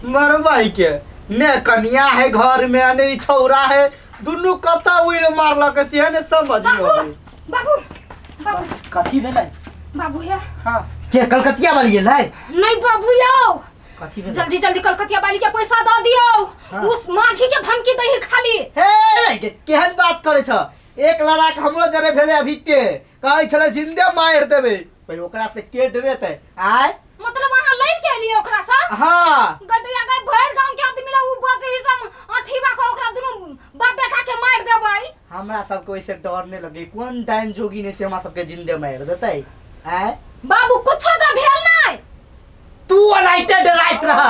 मरबाई के ने कनिया है घर में आ ने ई छौरा है, दुनू कतऽ उड़ि मारलक से ने समझ में बाबू अबै। बाबू बाबू। कथी भेलै? बाबू हे। हाँ, के कलकतिया वाली एलै? नहीं बाबू यौ। कथी भेलै? जल्दी जल्दी कलकतिया वाली के पैसा दऽ दियौ। हाँ। उस माझी के धमकी दै है खाली। हे रे, केहन बात करै छ? एक लड़ाक हमरो जरे भेलै अभी ते, कहै छलै जिंदे मारि देबै, पर ओकरा से के डरेतै आय? मतलब अहाँ लड़ि के एलियै ओकरा से? हाँ। गदैया गई भरि गांव के आदमी ला उ बजे ही सब अठीबा के ओकरा दुनू बाप बेटा के मारि देबै। हमरा सबके ओइसे डर नहि लगे, कोन डाइन जोगी नहि से हमरा सबके जिंदे मारि देतै आय? बाबू कुछो तऽ भेल नहि। तू ओनाहिते डराइत रह,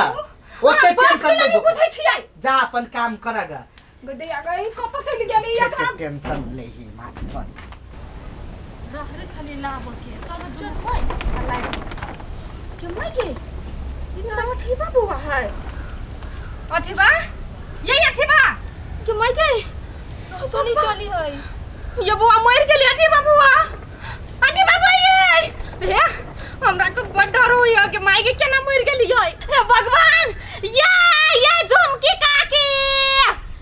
ओते अहाँ बात टेंशन केना नहि नहि बुझै छियै। जा अपन काम करगा। गदैया गई कतऽ चलि गेलै एकरा? टेंशन ले ही माथ पर। रहरे छली लाबऽ के, चलो चल होय आ लाबि के माय के। ई तऽ अठीबा बौआ है। अठीबा ये अठीबा के माय के सोनी चली है। ये बौआ मरि गेलै। अठीबा बौआ, अठीबा बौआ ये हे, हमरा के बड़ डर होइए कि माय के केना मरि गेलियै। हे भगवान, ये ये झुमकी काकी,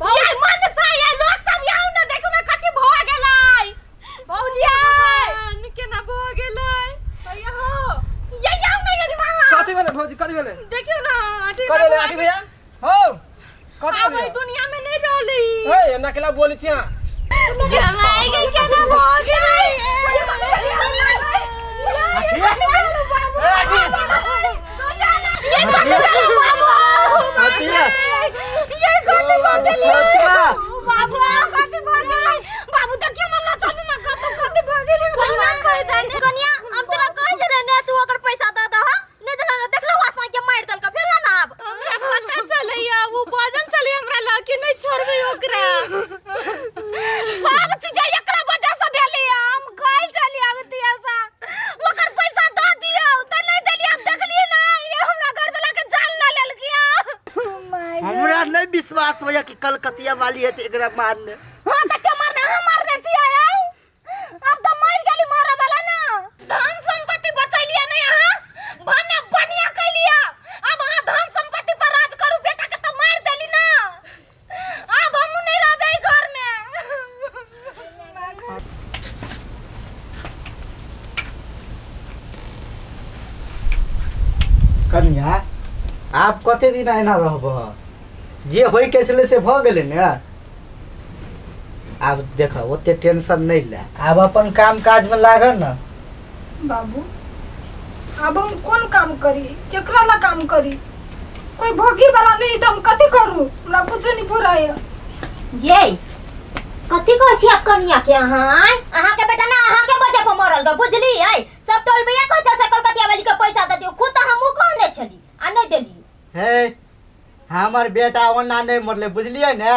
ये मनसा, ये लोक सब आउ ने, देखू ने कथी भऽ गेलै। भौजी आइ केना भऽ गेलै? भैया हो, ये आउ ने यदि माँ। कथी भेलै भौजी, कथी भेलै? देखियौ ने अथी। कथी भेलै आटी भैया हौ, कथी आब भेलै? एहि दुनिया में नहीं रहली। हे, एना केना बोलै छी अहाँ? माय के केना भऽ गेलै? ये कथी भऽ गेलै बाबू? कथी भऽ गेलै बाबू? देखियौ ने, लऽ चलू ने, कतौ कथी भऽ गेलै? कनिया, हम तोरा कहै छले ने तू ओकर पैसा दऽ दह, नहि देलह ने, देखलहुँ आसा के मारि देलक भेल ने। आब हमरा पता चलैया, उ बजल छलै हमरा लग कि नहि छोड़बै ओकरा। सब चीज एकरा वजह से भेलै। हम कहै छलियै अगतिया से ओकर पैसा दऽ दियौ तऽ नहि देलियै। आब देखलियै ना, ये हमरा घर वाला के जान लऽ लेलकै। हमरा नहि विश्वास होइया कि कलकतिया वाली है एकरा मारने। हाँ तऽ के मारने? हम मारने छियै। आइ अब तऽ मरि गेली मारऽ वाला ना। धन संपत्ति बचैलियै नहीं अहाँ, भने बढ़िया कैलियै। अब अहाँ धन संपत्ति पर राज करू, बेटा के तऽ मारि देली ना। अब हमहूँ नहीं रहबै ई घर में। कनिया, आब कते दिन एना रहब? जे होय के छलै से भऽ गेलै ने। आब देख, ओते टेंशन नहि ले, आब अपन काम काज में लागल ने। बाबू, आब हम कोन काम करी? केकरा ला काम करी? कोई भोगी वाला नहीं तऽ हम कथी करू? हमरा कुछो नहीं फुराय। ये कथी कहै छी आप कनिया के अहाँ आँय? अहाँ के बेटा ना अहाँ के वजह पर मरल ग, बुझली? आय सब टोल भैया कहै छल से कलकतिया वाली के पैसा दे दियौ, खुद तऽ हमहूँ कहने छली आ नहि देली। हे, हमर बेटा ओना नहि मरलै, बुझलियै ने?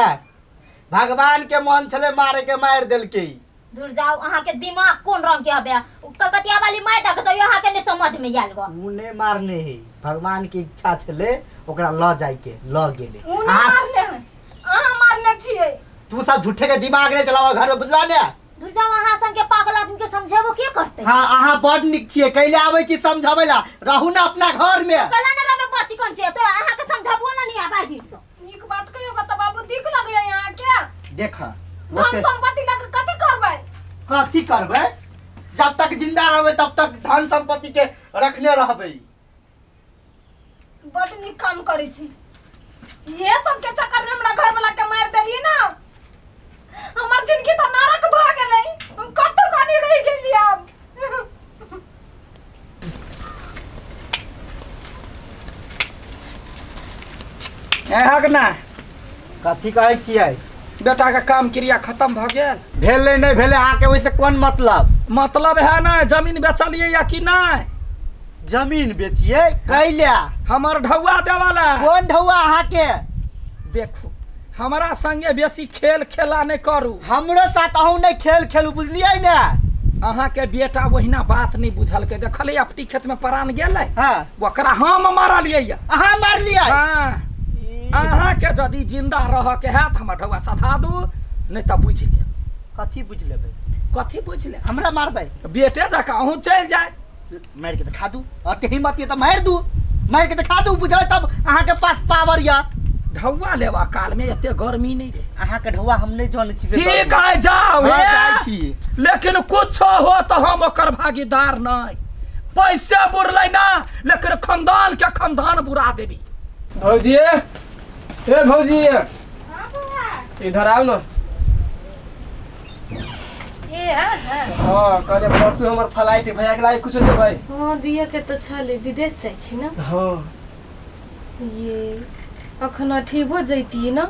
भगवान के मन छलै मारे के, मारि देलकै। दूर जाओ, अहाँ के दिमाग कोन रंग के हबे? उ कलकतिया वाली मारि देलकै तैयो अहाँ के नहीं समझ में आयल गो। उ नहि मारने है, भगवान के इच्छा छलै ओकरा लऽ जाय के, लऽ गेलै। उ नहि मारने है, अहाँ मारने छियै। तू सब झूठे के दिमाग नहि चलावा घर में, बुझला ने? दूर जाओ, अहाँ संग के पागल आदमी के समझेबो के करतै? हाँ, अहाँ बड नीक छियै, कैले आबै छी समझाबै ला? रहू ने अपना घर में। कला ने रहबे, बड़ चिकन छियै तो अहाँ के समझाबो ना नहीं आबै भी। नीक बात कहियो तऽ बाबू दिक लगैया यहाँ के। देख, धन संपत्ति लऽ के कथी करबै? कथी करबै? जब तक जिंदा रहबै तब तक धन संपत्ति के रखने रहबै। बड नीक काम करै छी। ये सब के चक्कर में हमरा घर वाला के मारि देलियै ना, हमर जिंदगी तऽ नरक भऽ गेलै। हम कतौ कनी रहि गेलियै आब। हक ना। कथी कहै छियै? बेटा के काम क्रिया खत्म भऽ गेल? भेलै नहि भेलै, अहाँके ओहिसँ कोन मतलब? मतलब है ना, जमीन बेचलियै या कि नहि? जमीन बेचियै कैले? हमर ढौआ देवाला। कोन ढौआ अहाँके? देखू, हमरा संगे बेसी खेल खेला नहि करू। हमरो साथ अहूँ नहि खेल खेलू, बुझलियै ने? अहाँके बेटा ओहिना बात नहि बुझलकै। देखलियै अपटी खेत में प्राण गेलै। हाँ। ओकरा हम मारलियै या। अहाँ मारलियै? हाँ। अहाँके यदि जिंदा रहके हैत हमर ढौआ सधा दू, नहि तऽ बुझि लेब। कथी बुझि लेबै? कथी बुझि लेब? हमरा मारबै? बेटे दऽ कऽ अहूँ चलि जाय। मारि के तऽ खा दू, अते हिम्मत ये तऽ मारि दू। मारि के देखा दू बुझै तब अहाँ के पास पावर या। ढौआ लेवा काल में एते गर्मी नहीं रे। अहाँ के ढौआ हम नहीं जानै छी से। ठीक है जाओ। हाँ, हे। जाइ छी। लेकिन कुछ हो तो हम ओकर भागीदार नहीं। पैसे बुरलै ना लेकिन खानदान के खानदान बुरा देबी। भौजी ए भौजी इधर आओ ना। ए हाँ हाँ। हाँ कहले परसों हमर फ्लाइट है, भैया के लाए कुछ देबै। हाँ दिया के तो छले विदेश जाइ छी ना। हाँ ये अखन अठेबो जैती ना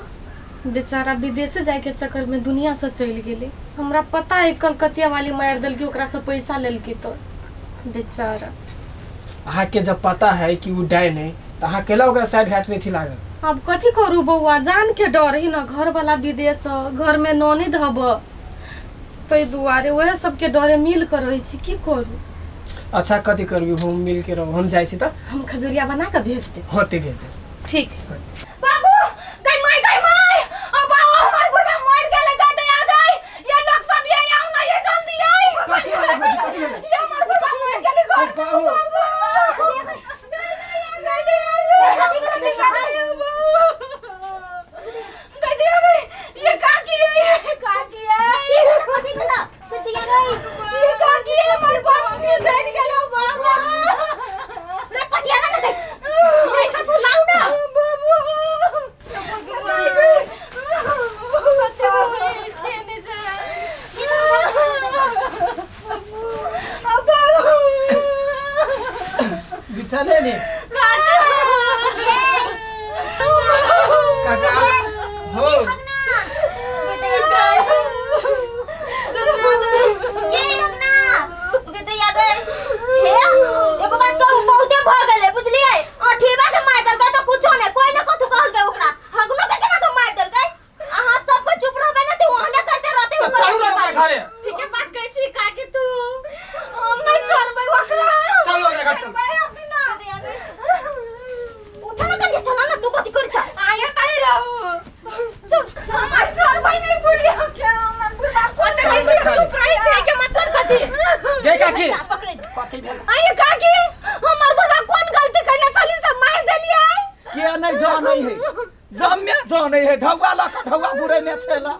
बेचारा विदेश जाए के चक्कर में दुनिया से चलि गेलै। हमरा पता है कलकतिया वाली मारि देलकी ओकरा से पैसा लेलकी तो बेचारा। अहाँ के जब पता है कि वो डाइन है तो अहाँ केला ओकरा साइड घाट नहीं छी लागल। अब कथी करू बौआ जान के डर ही ना घर वाला विदेश घर में ननद हब ताहि दुआरे वएह सबके डरे मिल कर रहै छी की करू। अच्छा कथी करबी हम मिल के रहब हम जाइ छी तऽ हम खजुरिया बना के भेज देब। होते भेज देब। ठीक बाबू गई माई गई माई अब बाबू हमर बुढ़वा मर गेलै गई दया गई ये लोग सब ये आओ ना ये जल्दी आई। कथी भेलै भौजी, कथी भेलै? ये हमर बुढ़वा मर गेलै घर में, बाबू। बाबू गई दया गई गई दया गई ये का किए ये का किए कथी भेला फिर दिया गई ये का किए हमर बाप के जान गेलो बाबा रे पटिया ना दे दे का तू लाउ ना बाबू बिछाने ने काका हो ये रखना दे गई हे एगो बात कहू बहुते भ गेलै बुझलियै अठीबा के मार देलकै त कुछो नै कोई न कथु कहलकै ओकरा हगनो के केना के मार देलकै। अहाँ सब कोई चुप रहबै न त ओहने करते रहते तऽ चलू ना ओकरा घरे। ठीक है बात कहै छी काकी तू हम नहीं छोड़बै ओकरा। चलू ओकरा घर चलू। उठा ना कनिया चला ना तू कथी करै छ आया ताई रहू चुप हम छोड़बै नहीं बुढ़िया के हमर बुढ़वा कोते नहीं चुप रहै छै के मतलब कथी गे काकी पकड़े कथी भेल? आये काकी हमर बुढ़वा कोन गलती कइने छली से मार देलियै के नहीं जानै है जम्मे जानै है ढौआ लऽ कऽ ढौआ बुरेने छेला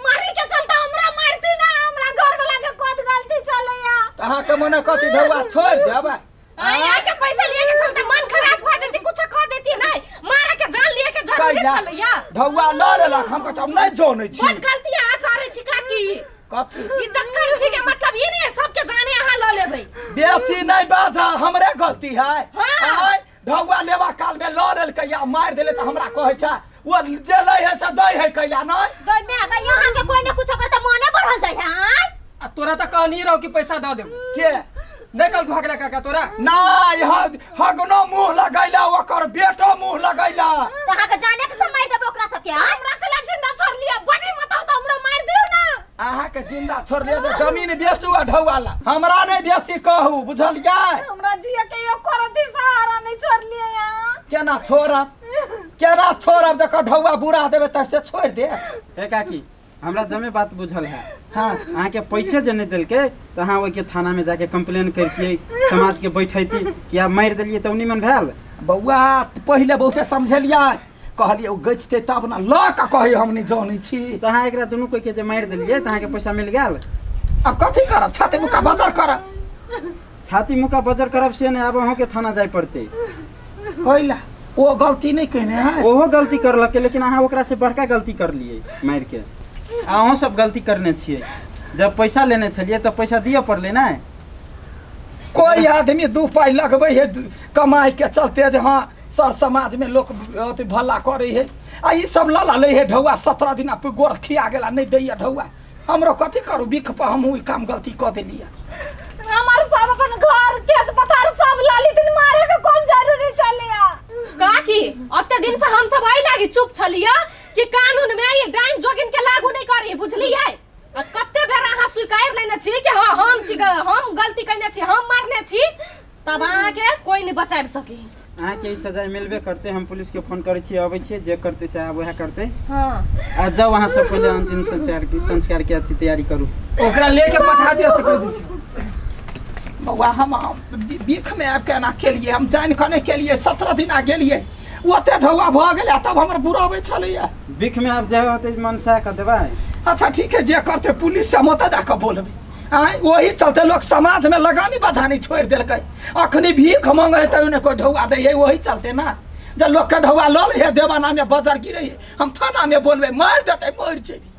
मारी के चलता हमरा मारती ना हमरा घर वाला के कोन गलती चलैया। तऽ अहाँके मने कथी ढौआ छोड़ि देबै? आय के पैसा लिए के चलते मन खराब कर देती कुछ कह देती नहीं मारे के जान लिए के जरूरी कैला? छलैया। ढौआ लऽ लेलक हम कहै छी, हम नहीं जानै छी। बड गलती अहाँ करै छी काकी। कथी इज्जत करै छी के मतलब ई नहीं है सबके जाने अहाँ लऽ लेबै। बेसी नहीं बाजा हमरे गलती है। हाँ। आय ढौआ लेवा काल में लऽ लेलकै या मारि देलै तऽ हमरा कहै छै ओ जे लै है से दै है कैला नहीं। गई मैं गई यहाँ के कोई ने कुछ करता मोने बढ़ल जाय है आय। आ तोरा तऽ कहनी रहो कि पैसा दऽ देब के नहीं कल भागला काका तोरा नहीं हगनो मुँह लगैला ओकर बेटो मुँह लगैला। त अहाँ के जाने के मार देब ओकरा सबके आय। हमरा कला जिंदा छोड़ लिया बनी मत तो हमरा मार दियो ना। अहाँ के जिंदा छोड़ लिया तऽ जमीन बेचू आ ढौआ ला हमरा नहीं बेसी कहू बुझलियै। हमरा जिया के यो करती सहारा नहीं छोड़ लिया यहाँ। केना छोड़ब केना छोड़ब जकर ढौआ बुरा देबै तऽ से छोड़ि दे। हे काकी हमरा जमे बात बुझल है। हाँ अहाँ के पैसे जे नहीं देलकै तऽ अहाँ ओहिके थाना में जाके कंप्लेन करतियै समाज के बैठैती कि आब मारि देलियै तऽ निमन भेल। बौआ पहिले बहुते समझेलियै कहलियै ओ गछतै तब ने लऽ कऽ कहै हम नहि जानै छी। तऽ अहाँ एकरा दुनू कोइ के जे मारि देलियै तऽ अहाँके पैसा मिल गेल। आब कथी करब छाती मुक्का बजर करब। छाती मुक्का बजर करब से नहि आब अहूँके थाना जाय पड़तै। कैला ओ गलती नहीं केने है। ओहो गलती करलकै लेकिन अहाँ ओकरा से बड़का गलती करलियै मारि के। अहूँ सब गलती करने छियै जब पैसा लेने छलियै तऽ पैसा दिअ पड़लै ने। कोई आदमी दू पाइ लगबै है कमाई के चलते जे हाँ सर समाज में लोक अथी भला करै है आ ई सब लऽ लै है ढौआ 17 दिन गोड़ खिया गेला नहीं दैया ढौआ। हमरो कथी करू बिख पर हमहूँ ई काम गलती कऽ देलियै। हमर सब अपन घर खेत पथार सब लऽ लेथिन मारे के कोन जरूरी छलैया। काकी अते दिन से हम सब एहि लागी चुप छलियै कि कानून में ये डाइन जोगिन के लागू नहीं करी बुझलियै। आ कते बेर अहाँ स्वीकार लेने छी कि हाँ हम छी हम गलती कयने छी हम मारने छी तब अहाँके कोई नहीं बचाबि सकी। अहाँके ई सजाय मिलबे करतै। हम पुलिस के फोन करै छी अबै छियै जे करतै से आब वएह करतै। हाँ आ जाउ अहाँ सब पहिले अंतिम संस्कार के अथी तैयारी करू। ओकरा लेके पठा दिअ से कहि दै छी। बौआ, हम बीख में आबि के एना केलिए, हम जानि कऽ नहि केलिए। 17 दिना गेलिए, ओते ढौआ भऽ गेलै आ तब हमर बुढ़बै छलैया। बिख में आब जे होतै मन सह कऽ देबै। अच्छा ठीक है, जे करते पुलिस से हम ओतऽ जाकऽ बोलबै। आँय, ओही चलते लोक समाज में लगानी बजानी छोड़ि देलकै। अखनी भीख मांगे है तैयो ने कोई ढौआ दै है, वही चलते ना जे लोक के ढौआ लऽ लै है, देवाना में बजर गिरे है। हम थाना में बोलबै, मारि देतै, मरि जेबै।